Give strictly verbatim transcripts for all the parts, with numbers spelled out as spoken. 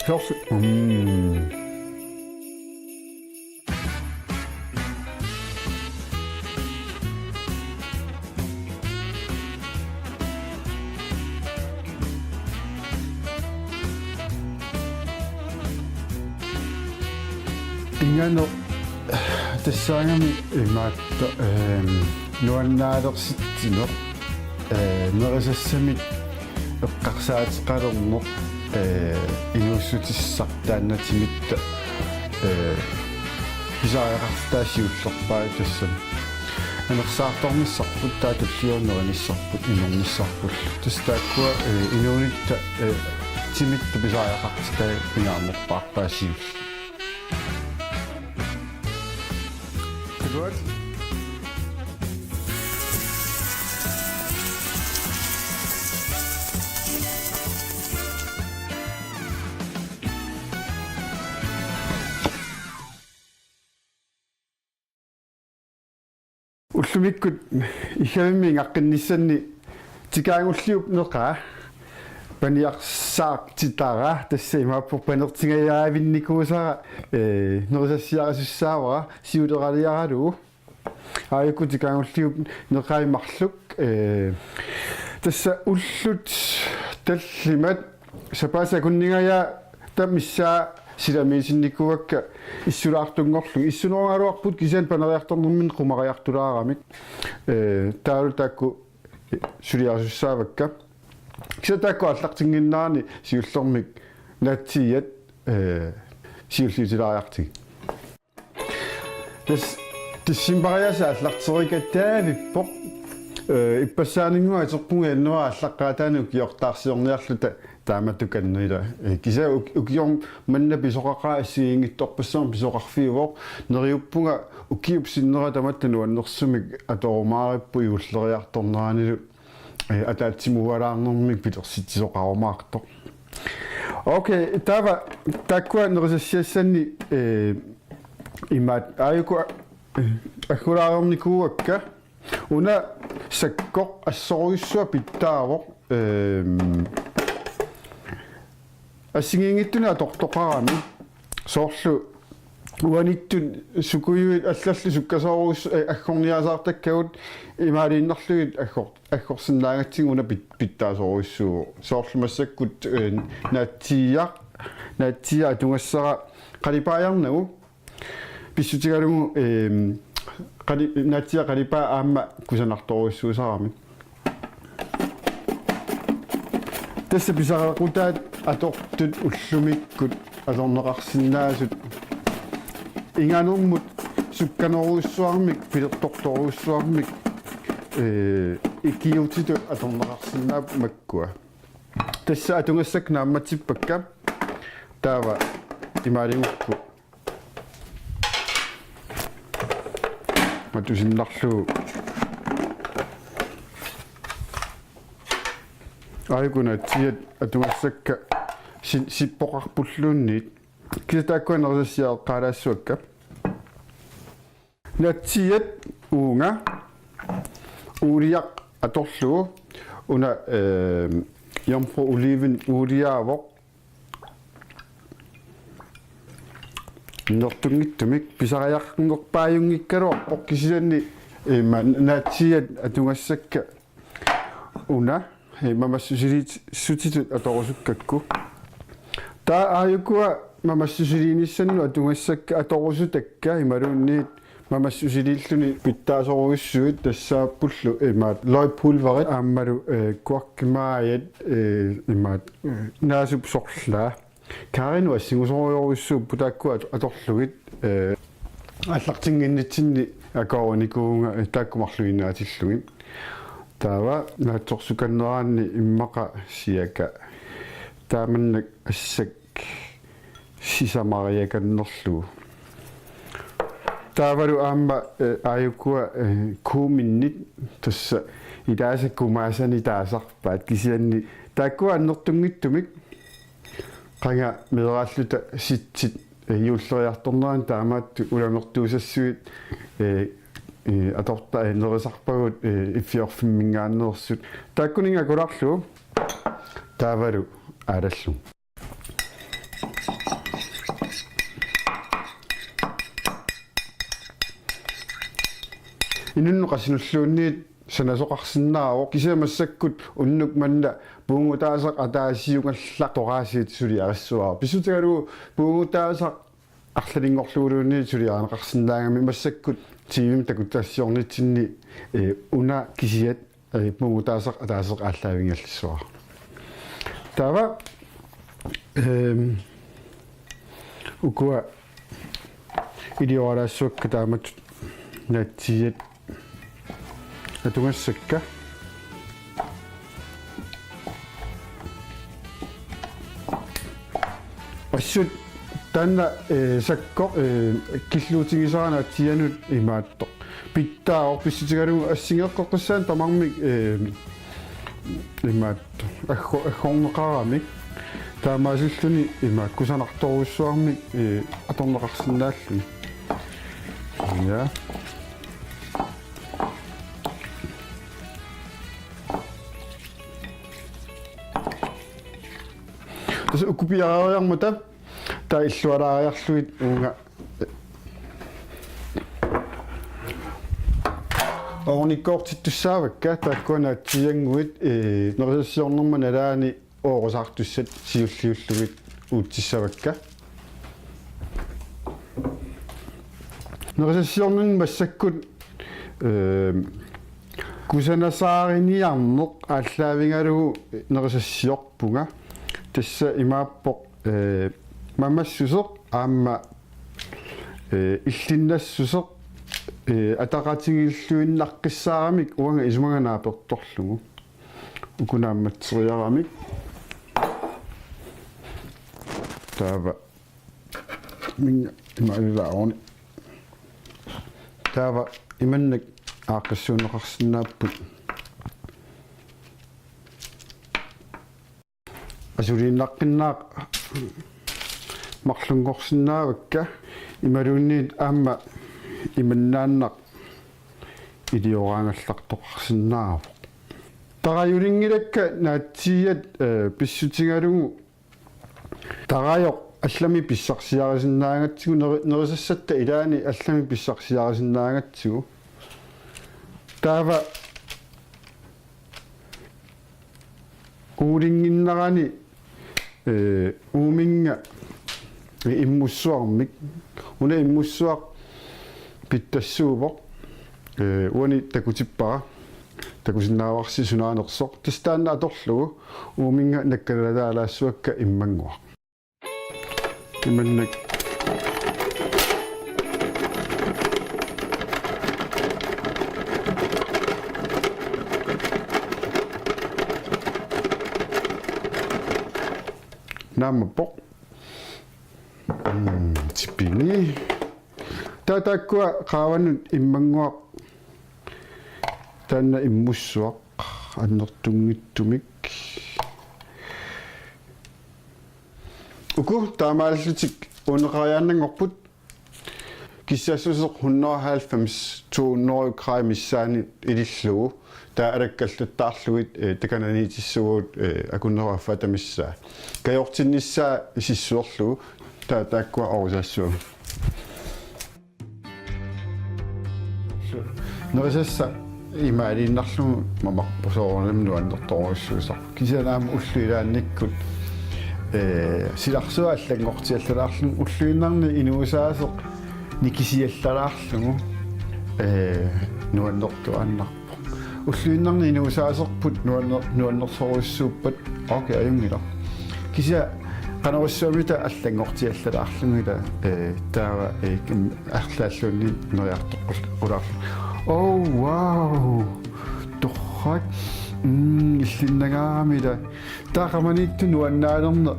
Tors-, mm. Inganeq tassaagami imaattoq, ehm, nuannaalersitsineq, eh, nerisassamik eqqarsaateqalerneq, eh, inuussutissaq taanna timitta, eh, pisariaqartaa siullerpaaq tassami. Anersaartornissarput, taava tulliuttut nerinissarput, inernissarpullu. Tassa taakkua, eh, inuunitta, eh, timitta pisariaqartitai pingaarnerpaarpaat siulleq. Good. Ullumikkut Iggavimmi ingaqqinnissanni tikaagulliup neqaa paniarsaartitara, tassa imaappoq panertingajaavinnikuusara, eh, nerisassiarisussaavara, siuleraliaralugu. Aajuku tikaagulliup neqai marluk, eh, tassa ullut tallimat sapaatip akunningajaata missaa silamiitinnikuuakka issulaartunngorlugit. Issunerungaluarput kisianni paneriartornerminni qumariartulaaramik. Eh, taavalu taakku suliarisussaavakka. Kisianni taakku aallartinnginnerani siullermik naatsiiat, eh, siulliutilaariartigit. Tassa decembariaasiit aallartikkattaarput. Eh, ippassaaninnguaq atorpunga januaarip aallaqqaataani ukiortaarsiorniarluta taamatukanneq ila. Eh, kisianni uk-, ukioq manna pisoqaqaaq, assigiinngitsorpassuarnik pisoqarfiuvoq. Neriuppunga ukiup sinnera tamatta nuannersumik atorumaarippoq juulleriartorneranilu. Eh, ataatsimuualaarnermik pilersitsisoqarumaartoq. Okay, taava taakkua nerisassiassanni, eh, imaat aajuku a-, eh, aggulaarnikuuakka. Una sakkoq assorujussuaq pitsaavoq. Ehm, assigiinngitsunik atortoqarami. Soorlu uaniittut sukujuit allallu sukkasoorujus-, eh, aggorniasaartakkagut imaaliinnarlugit aggor-, aggorsinnaagatsigu una pit-, pitsaasorujussuuvoq. Soorlu massakkut, eh, naatsiiaq, naatsiiaq atugassara qalipaajarnagu. Pissutigalugu, ehm, qali-, naatsiiaq qalipaa aamma kusanartorujussuusarami. Tassa pisariaqutaat atortut ullumikkut atorneqarsinnaasut inganermut sukkanerujussuarmik, pilertortorujussuarmik, eh, ikiuutitut atorneqarsinnaapput makkua. Tassa atugassakka naammatsippakka. Taava imaaligukku matusinnarlugu. Aajuku naatsiiat atugassakka si-, sippoqarpulluunniit. Kisianni taakkua nerisassiaqqaalaassuakka. Naatsiiat uunga uuliaq atorlugu una, eh, jomfru oliven uuliaavoq. Annertunngitsumik pisariaqarnerpaajunngikkaluarpoq kisianni, eh, ma-, naatsiiat atugassakka una, eh, mamassusiliissutitut atorusukkakku. Taava aajukua mamassusiliinissannut atugassakka atorusutakka imaluunniit mamassusiliilluni pitsaasorujussuit tassaappullu imaat løgpulverit aammalu, eh, quarkimajat, eh, imaat, eh, naasup sorlaa. Karinut assingusorujussuupput taakku at-, atorlugit, eh, aallartinnginnitsinni akuerinikuuvunga, eh, taakku marluinnaatillugit. Taava naatsorsukannerani immaqa siaka taamannak assakka sisamariakannerlugu. Taavalu aamma, eh, aajukua, eh, kuuminnit tassa ilaasa kumaasani taasarpaat kisianni taakkua annertunngitsumik qanga meeraalluta sitsit, eh, juulleriartornerani taamaattut ulamertuusassuit, eh, eh, atorta-, eh, nerisarpagut, eh, iffiorfimminngaanneersut. Taakkuninnga akularlugu taavalu aalallugu. inunnut qasinulluunniit sanasoqarsinnaavoq, kisianni massakkut unnuk manna puugutaasaq ataasiungallartoraasiit suliarissuara. Pissutigalugu puugutaasaq arlalinngorluguluunniit suliarineqarsinnaagami, massakkut T V-mi takutassiornitsinni, eh, una kisiat, eh, puugutaasaq ataaseq aallaavigallissuara. Taava, ehm, ukua ilioralaassuakka taamatut naatsiiat atugassakka. Assut taanna, eh, sakkoq, eh, killuutigisara naatsiianut imaattoq. Pitsaavoq, pissutigalugu assigeeqqissaanut tamarmik, eh, imaattoq aggo-, aggorneqaramik. Taamaasilluni imaat kusanartorujussuarmik, eh, atorneqarsinnaalluni. Ja. Tassa uku piareeriarmata taava illualaariarlugit uunga oornikkoortittussaavakka, taakkua naatsiiannguit, eh, nerisassiornerma nalaani oorusaartussat siulliullugit uutsissavakka. Nerisassiornermi massakkut, ehm, kusanasaariniarneq aallaavigalugu nerisassiorpunga. Tassa imaappoq, eh, mamassuseq aamma, eh, illinnassuseq, eh, ataqatigiilluinnaqqissaaramik uanga isumaga naapertorlugu. Uku naammatseriaramik. Taava. Minga ima ilaarunik. Taava imannak aaqqissuunneqarsinnaapput. Asuliinnaqqinnaq marlunngorsinnaavakka imaluunniit aamma imannaannaq ilioraangallartoqarsinnaavoq. Tarajulinngilakka naatsiiat, eh, pissutigalugu tarajoq allamik pissarsiarisinnaagatsigu, neri-, nerisassatta ilaanni allamik pissarsiarisinnaagatsigu. Taava uulinnginnarani, eh, uuminnga, eh, immussuarmik. Una immussuaq pitsassuuvoq. Eh, uani takutippara. Takusinnaavarsi sunaanersoq. Tassa taanna atorlugu uuminnga nakkalalaalaassuakka immannguaq. Imannak. Naammappoq. Mm, tipini. Taava taakkua qaavanut immannguaq. Taanna immussuaq annertunngitsumik. Uku taamaallutik uuneqariaannanngorput. Kissassuseq hundrede og halvfems, to hundrede grader missaani ilillugu. Taava alakkallattaarlugit, eh, takananiitissuugut, eh, akunnerup affatamissaa. Kajortinnissaa sissuerlugu. Taava taakkua orusaassuugut. Nerisassaq imaaliinnarlugu mamarpoq, soorunami nuannertorujussuusarpoq. Kisianni aamma ullut ilaannikkut, eh, silarsuaq allanngortiallalaarlugu ulluinnarni inuusaasoq nikisiallalaarlugu, eh, nuannertuaannarpoq. Ulluinnarni inuusaasorput nuanner-, nuannersorujussuuppat, okay, ajunngilaq. Kisianni qanorsuarmita allanngortiallalaarlugit, eh, taava, eh, kim-, arlaalluunniit neriartoqqulaarlugu. Oh, wow! Torrak. Mm, illinnagaaramila. Taava qamaniittut nuannaalerneq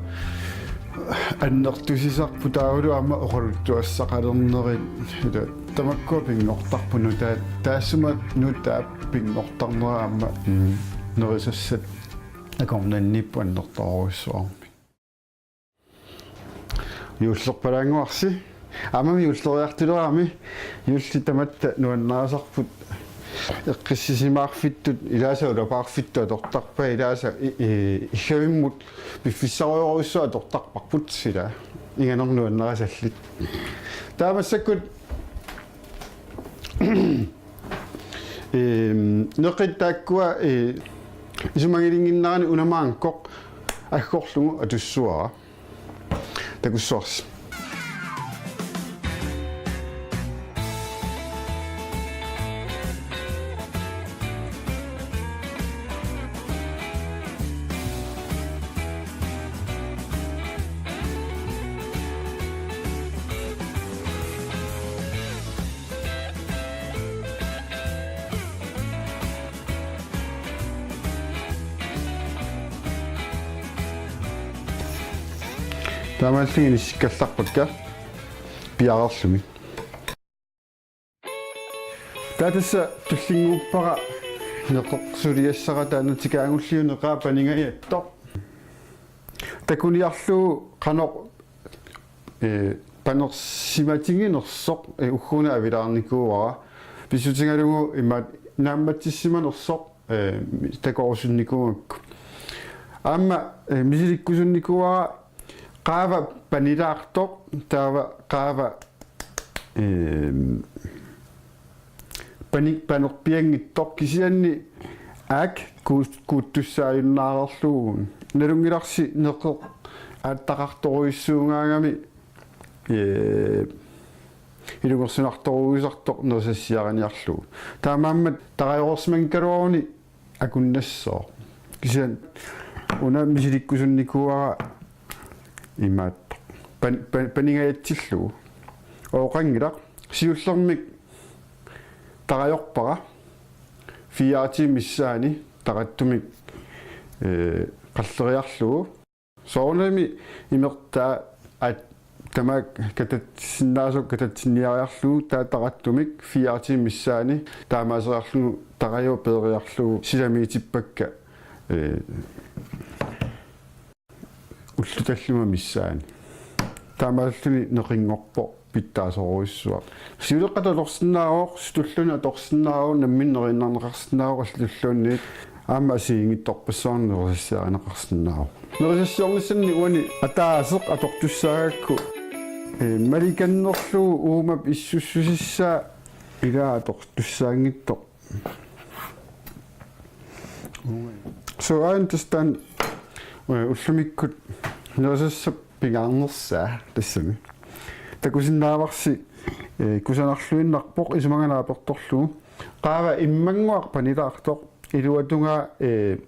annertusisarput, taavalu aamma oqaluttuassaqalernerit. Ila tamakkua pinngortarput, nutaat taassuma nutaap pinngortarnera aamma, mm, nerisassat akornanniipput annertoorujussuarmik. Juullerpalaannguarsi. Aammami juulleriartulerami. Juulli tamatta nuannarisarput. Eqqissisimaarfittut, ilaasa ulapaarfittut atortarpai, ilaasa i-, i-, iggavimmut piffissarujorujussuaq atortarparput, ila inganeq nuannarisallit. Taava massakkut. Ehm, neqit taakkua, eh, isumagilinnginneranni una maannakkoq aggorlugu atussavara. Takussuarsi. Taamaalilluni inissikkallarpakka piareerlugit. Taava tassa tullinnguuppara neqersuliassara, taanna tikaagulliuneqaa paningajattoq. Takuniarlugu qanoq, eh, panersimatiginersoq, eh, ugguuna avilaarnikuuara. Pissutigalugu imaat naammatsissimanersoq, eh, takorusunnikuugakku. Aamma, eh, misilikkusunnikuuara qaava panilaartoq, taava qaava, ehm, pani-, panerpianngitsoq, kisianni aak kuut-, kuuttussaajunnaarlugu. Nalunngilarsi neqeq aattaqartorujussuugaangami, ee, ilungersunartorujussuusartoq nerisassiariniarlugu. Taamaammat tarajoreersimanngikkaluaruni akunnassooq. Kisianni una misilikkusunnikuuara imaattoq. Pan-, pan-, paningajatsillugu. Ooqanngilaq, siullermik tarajorpara fire timer missaani taratsumik, ee, qalleriarlugu. Soorunami imertaa at-, tamaat katatsisinnaasut katatsinniariarlugu taava taratsumik fire timer missaani taamaaseriarlugu tarajoq peeriarlugu silamiitippakka, ee, ullut tallimat missaanni. Taamaalilluni neqinngorpoq pitsaasorujussuaq. Siuleqqatut atorsinnaavoq, sutulluunniit atorsinnaavoq, nammineq neriinnarneqarsinnaavoq, allatulluunniit aamma assigiinngitsorpassuarnik nerisassiarineqarsinnaavoq. Nerisassiornissanni uani ataaseq atortussaagakku, ee, malikannerlugu uumap issussusissaa ilaa atortussaanngitsoq. So, aajuna tassa taanna, eh, ullumikkut nerisassap pingaarnersaa tassami. Takusinnaavarsi, eh, kusanarluinnarpoq isumaga naapertorlugu. Qaava immannguaq panilaartoq, iluatungaa, eh,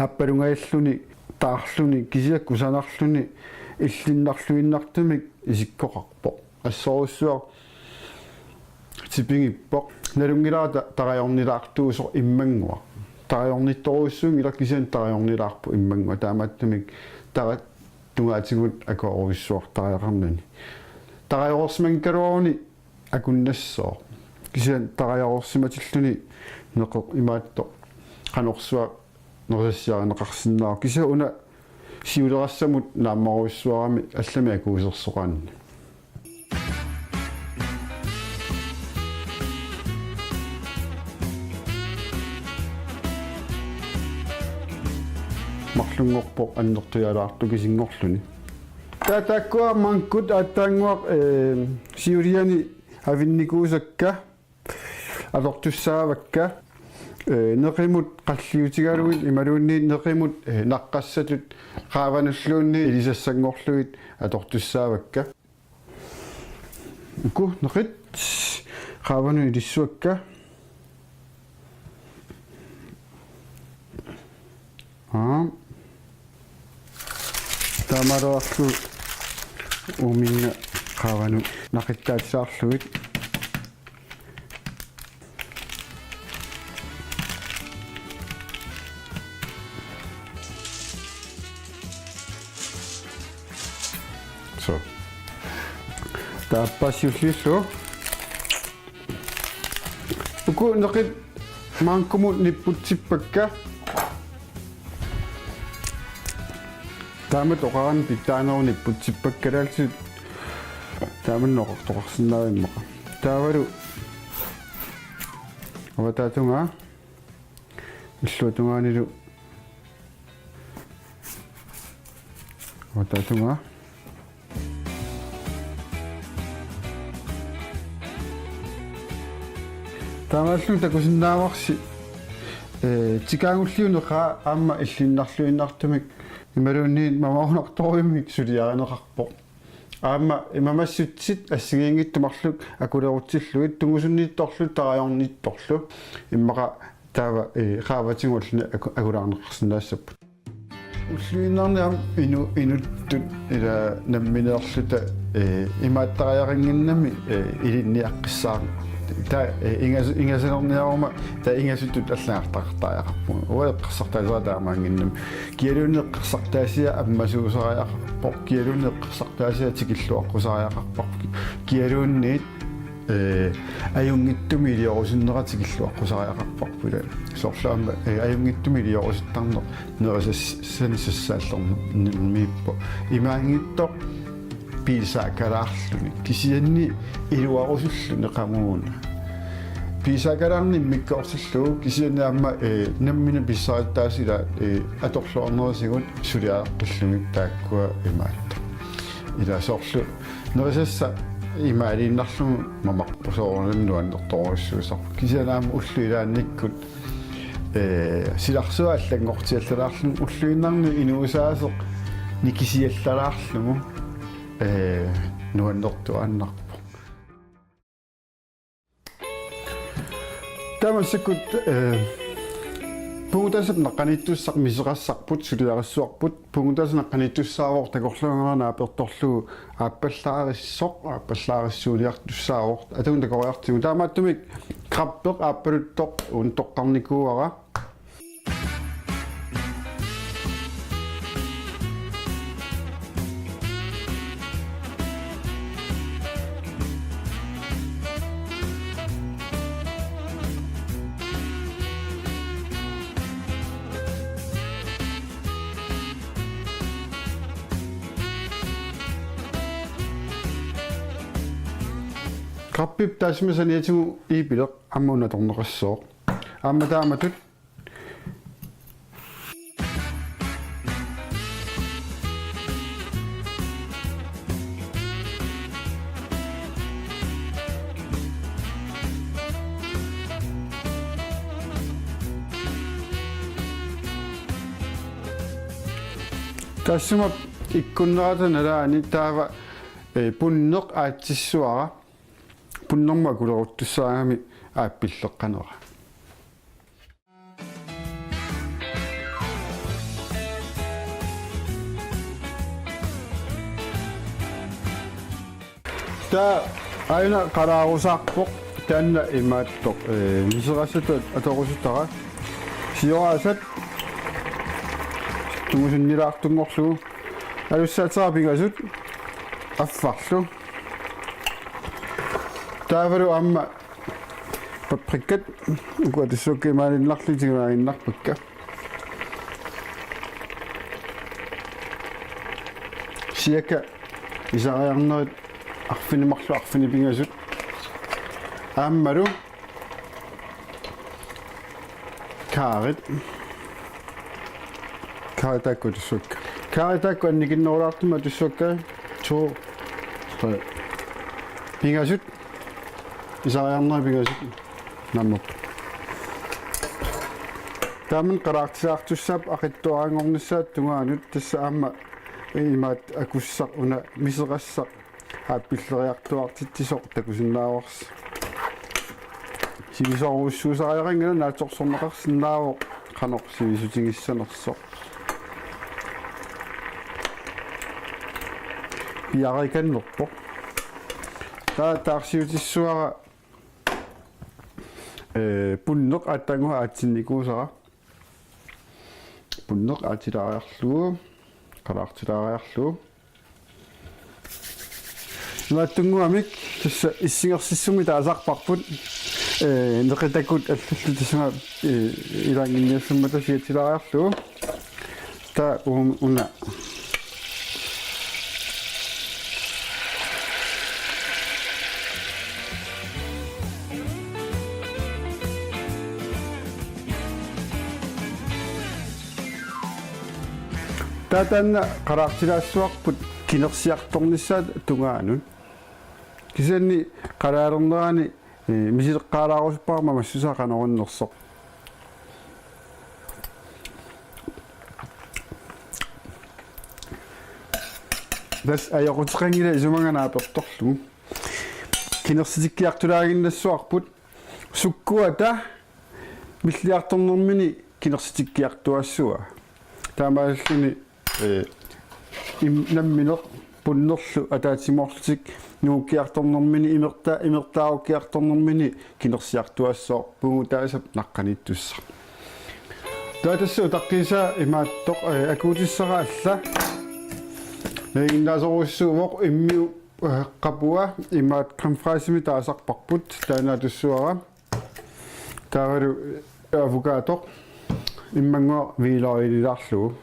aappalungajalluni, taarluni, kisianni kusanarluni, illinnarluinnartumik isikkoqarpoq. Assorujussuaq tipigippoq. Nalunngilara ta-, tarajornilaartuusoq immannguaq. Tarajornittorujussuunngilaq, kisianni tarajornilaarpoq immannguaq. Taamaattumik tara-, tungaatigut akoorujussuaq tarajaqarnani. Tarajoreersimanngikkaluaruni akunnassooq. Kisianni tarajoreersimatilluni neqeq imaattoq qanorsuaq nerisassiarineqarsinnaavoq. Kisianni una siulerassamut naammarujussuarami allamik akuusersoqaanni. Marlunngorpoq annertujaalaartukisinngorluni. Taava taakkua mangut aatsaannguaq, eh, siuliani avinnikuusakka atortussaavakka, eh, neqimut qalliutigalugit imaluunniit neqimut, eh, naqqassatut qaavanulluunniit ilisassanngorlugit atortussaavakka. Uku neqit qaavanut ilissavakka. Aa. Taamaallaat uuminnga qaavanut naqittaatilaarlugit. So. Taava siulliullugu. Uku neqit mangumut nipputsippakka. Taamatut oqarani pitsaanerup nipputsippakka, kalaallisut taamani oqartoqarsinnaavoq immaqa. Taavalu avataatungaa illuatungaanilu avataatungaa. Taamaalilluni takusinnaavarsi, ee, tikaagulliuneqaaq aamma illinnarluinnartumik imaluunniit mamarunartorujummik suliarineqarpoq. Aamma imamassutsit assigiinngitsut marluk akulerutsillugit tungusunniittorlu tarajorniittorlu immaqa taava, ee, qaavatigut ulluni aku-, akulaarneqarsinnaassapput. Ulluinnarni aamma inu-, inuttut ila nammineerluta, ee, imaattariaqannginnami, ee, ilinniaqqissaaq. Taava, ee, ingas-, ingasalerniaruma taava ingasutut allagartaqartariaqarpugut. Uanga eqqarsartaaseq taamaannginnami. Kialuunniit eqqarsartaasia ammasuusariaqarpoq. Kialuunniit eqqarsartaasia tikilluaqqusariaqarparput. Kialuunniit, ee, ajunngitsumik iliorusunnera tikilluaqqusariaqarparput. Soorlu aamma, ee, ajunngitsumik iliorusuttarneq nerisassanik sassaallernermiippoq. Imaanngitsoq piisaakalaarluni. Kisianni iluarusulluni qamuuna. Piisaakalaarneq immikkoortillugu kisianni aamma, ee, nammineq pissarittaasut ila, ee, atorluarnerisigut suliareqqillugit taakkua imaattoq. Ila soorlu nerisassaq imaaliinnarlugu mamarpoq soorunami nuannertorujussuusarpoq. Kisianni aamma ullut ilaannikkut, ee, silarsuaq allanngortiallalaarlugu ulluinnarni inuusaasoq nikisiallalaarlugu, ee, nuannertuaannarpoq. Taava massakkut, ee, pungutaasap naqqaniittussaq miseqassarput suliarissuarput. Pungutaasap naqqaniittussaavoq takorluugara naapertorlugu aappallaarissoq, aappallaarissuuniartussaavoq. Atuun takoriartigu. Taamaattumik krabbeq aappaluttoq uuntoqqarnikuuara. Krabbip taassuma saniatigut iipileq aamma una atorneqassooq. Aamma taamatut Taassuma ikkunnerata nalaani taava, ee, punneq aatsissuara, punnermut akuleruttussaagami aappilleqqanera. Taava aajuna qalaarusaarpoq, taanna imaattoq, ee, miseqassatut atorusutara. Sioraasat tungusunnilaartunngorlugu. Alussaaterput pingasut affarlu. Taavalu aamma paprikat, ukua tassuukka imaaliinnarlugit tigulaaginnarpakka. Siakka isariarnerit arfineq-marluk arfineq-pingasut. Aammalu kaarit. Kaarit taakku tassuukka. Kaarit taakku annikinnerulaartumik tassuukka. To, tre. Pingasut. Isariarnerit pingasut. Naammapput. Taamani qalaartilaartussaapput aqitsuaraanngornissaata tungaanut, tassa aamma imaattoq akussaq una miseqassaq aappilleriartuaartitsisoq takusinnaavarsi. Sivisoorujussuusariaqanngilaq, naatsorsorneqarsinnaavoq qanoq sivisutigissanersoq. Piareekannerpoq. Taava taarsiutissavara, ee, punneq aatsaannguaq aatsinnikuusara. Punneq aatsilaariarlugu, qalaartilaariarlugu. Imaattunnguamik tassa issingersissummik taasarparput, ee, neqitakut allallu tassa, ee, ilaannginiassammata siatsilaariarlugu. Taava un-, una. Taava taanna qalaartilaassavarput kinersiartornissaata tungaanut. Kisianni qalaalernerani Ee, misileqqaalaarusuppara mamassusaa qanoq innersoq. Tassa ajoquteqanngilaq isumaga naapertorlugu. Kinersitikkiartulaaginnassavarput. Sukkuata milliartornermini kinersitikkiartuaassavaa. Taamaalilluni, ee, im-, nammineq punnerlu ataatsimoorlutik nungukkiartornermini imerta-, imertaarukkiartornermini kinersiartuaassooq, puugutaasap naqqaniittussaq. Taava tassa utaqqiisaa imaattoq, ee, akuutissara alla. Nalinginnaasorujussuuvoq, immiu, ee, qapua imaat crème fraîchemik taasarparput, taanna atussavara. Taavalu avocado immannguaq hvidløgililaarlugu.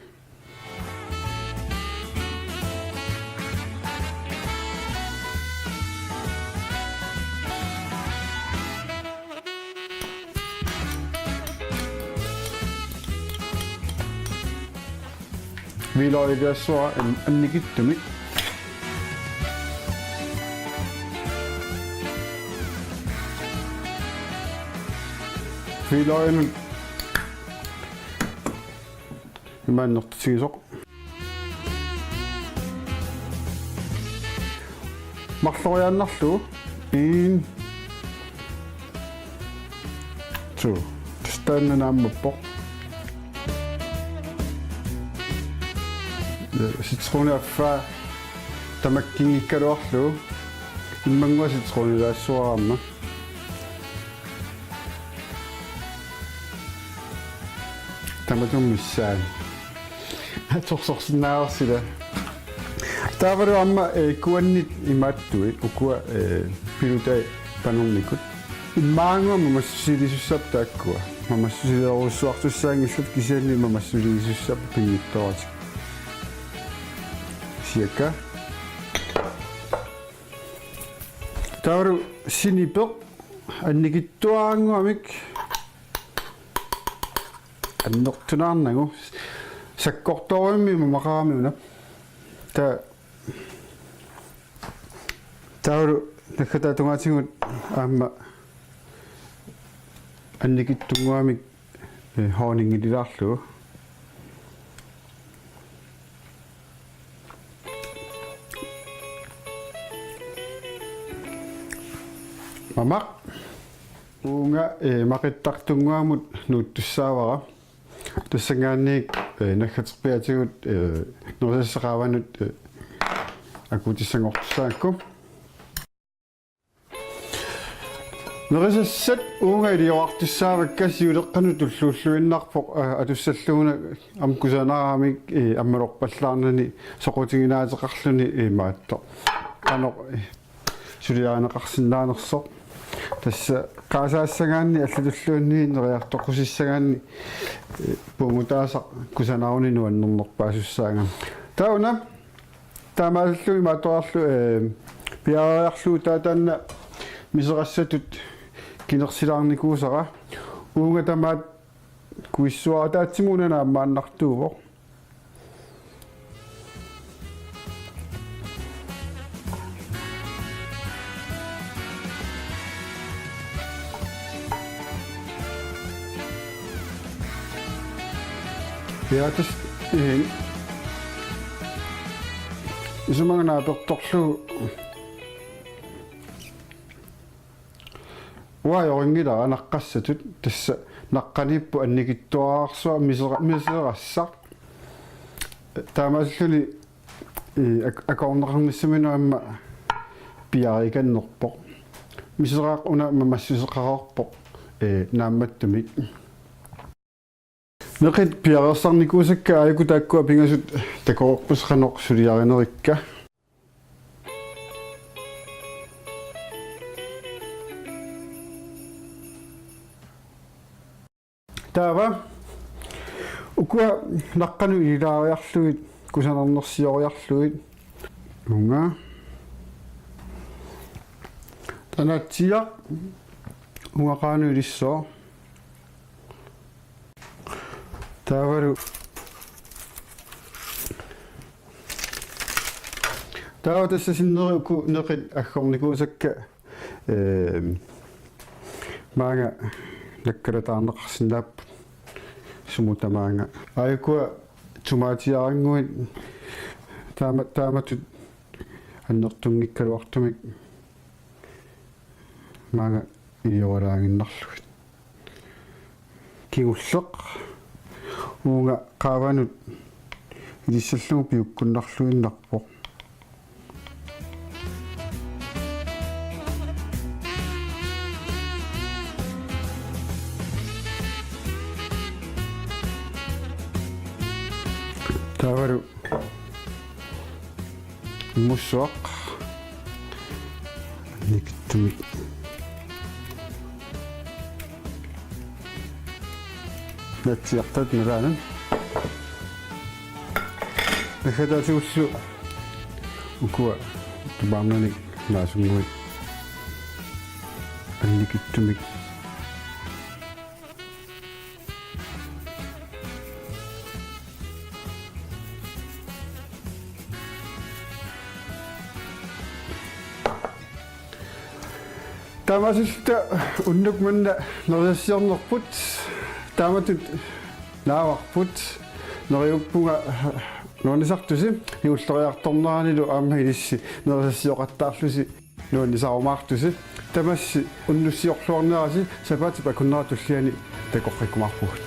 Hvidløgiliassavara an-, annikitsumik. Hvidløginut imaannertutigisoq. Marloriaannarlugu. En, to. Tassa taanna naammappoq. Citronit affaa tamakkinngikkaluarlugu. Immannguaq citronilaassavara aamma. Tamatuma missaani. Atorsorsinnaavarsi ilaa. Taavalu aamma, ee, kuannit imaattuit, ukua, ee, pilutai panernikut. Immaanngua mamassusilisussaapput taakkua. Mamassusilerujussuartussaanngillat, kisianni mamassusilisussaapput pinngitsooratik. Siakka. Taavalu sinipeq annikitsuaraannguamik annertunaarnagu, sakkortoorummi mamaqarami una. Ta-, taavalu naggataatungaatigut aamma annikitsunnguamik, ee, honningililaarlugu. Mamaq. Uunga, ee, maqittartunnguamut nuuttussaavara. Tassanngaanniit, ee, naggaterpiaatigut, ee, nerisassat qaavanut, ee, akuutissanngortussaagakku. Nerisassat uunga iliorartussaavakka, siuleqqanut tulluulluinnarpoq, ee, atussalluguna aamma kusanaraamik, ee, ammalorpallaarnani soqutiginaateqarluni imaattoq. Qanoq, ee, suliarineqarsinnaanersoq. Tassa qaasaassagaanni allatulluunniit neriartoqqusissagaanni, ee, puugutaasaq kusanaruni nuannernerpaasussaagami. Taava una taamaalilluni imaattoqarlu, ee, piareeriarlugu taava taanna miserassatut kinersilaarnikuusara. Uunga tamaat kuissavara, ataatsimut una naammaannartuuvoq. Ja, tassa, ee, isumaga naapertorlugu uanga ajorinngilara naqqassatut, tassa naqqaniippoq annikitsuararsuaq misera-, miserassaq. Taamaalilluni, ee, ak-, akoorneqarnissaminut aamma piareekannerpoq. Miseraaq una mamassuseqareerpoq, ee, naammattumik. Neqit piareersarnikuusakka aajuku taakkua pingasut takoreerpasi qanoq suliarinerikka. Taava ukua naqqanut ilaariarlugit, kusanarnersioriarlugit. Uunga. Taanna atsiaq uunga qaanut ilissooq. Taavalu. Taava tassa sinneri uku neqit aggornikuusakka, ehm, Maanga nakkalataarneqarsinnaapput sumut tamaanga. Aajukua tomaatiarannguit taama-, taamatut annertunngikkaluartumik maanga ilioralaaginnarlugit. Kingulleq uunga qaavanut ilissallugu piukkunnarluinnarpoq. Taavalu immussuaq annikittumik. Naatsiartaat nalaanut. Naggataatigut ukua tupaarnanik naasunnguit annikittumik. Taamaasilluta unnuk manna nerisassiornerput taamatut naavarput, neriuppunga nuannisartusi, juulleriartorneranilu aamma ilissi nerisassioqattaarlusi nuannisarumaartusi. Tamassi unnussiorluarnerasi sapaatip akunnera tulliani takoqqikkumaarpugut.